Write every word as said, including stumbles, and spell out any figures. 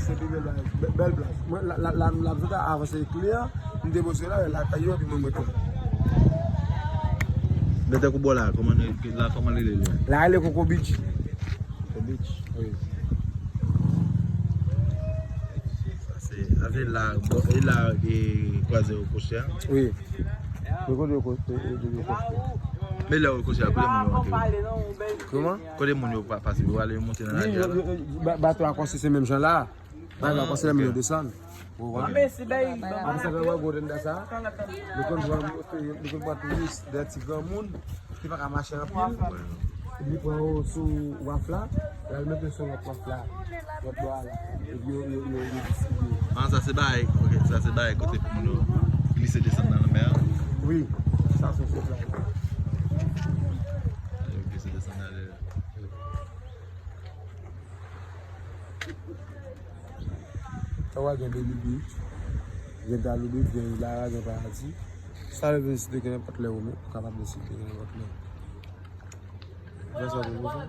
Se pi bèl bagay, bè- bèl plas. Mwen, la, la, la, la, m t ap avanse klè, m te poze la, lakay yo, epi mwen mete. Men tankou bò la, kòman nou, la, kòman li rele? La, rele Coco Beach. Coco Beach? Wi. Sa se, sa se la, bò, e la, e, kwaze yo koche a? Wi. Men kote yo ko-, e, e, e, yo koche? Men lè yo koche a, kote moun yo antre? Kòman? Kote moun yo pa pase, yo ale monte nan ladriyè la? Wi, yo, yo, yo, ba-, bato a konsi se menm jan la. Bagay la, ah, konsèy la, ok. Yo desann. Ou konprann? Apre sa, lè w ap gwo anndan sa, nou konn pran, nou konn pran touris, de ti granmoun ki pa ka mache anpil. Epi li pran yo sou waf la, l al mete sou lòt waf la, lòt bò a la. Epi yo, yo, yo, yo distribye. Ah, sa se bay, ok, sa se bay kote pou moun yo glise desann nan lanmè a. Wi, sa se sou plaj. Yo glise desann nan lanmè a. Sa w a gen Baby Beach, gen Dalou Beach, gen Ilara, gen Paradi. Sa w vle deside gen nenpòt lè ou menm, ou kapab deside gen nenpòt lè. Fè sa w vle fè.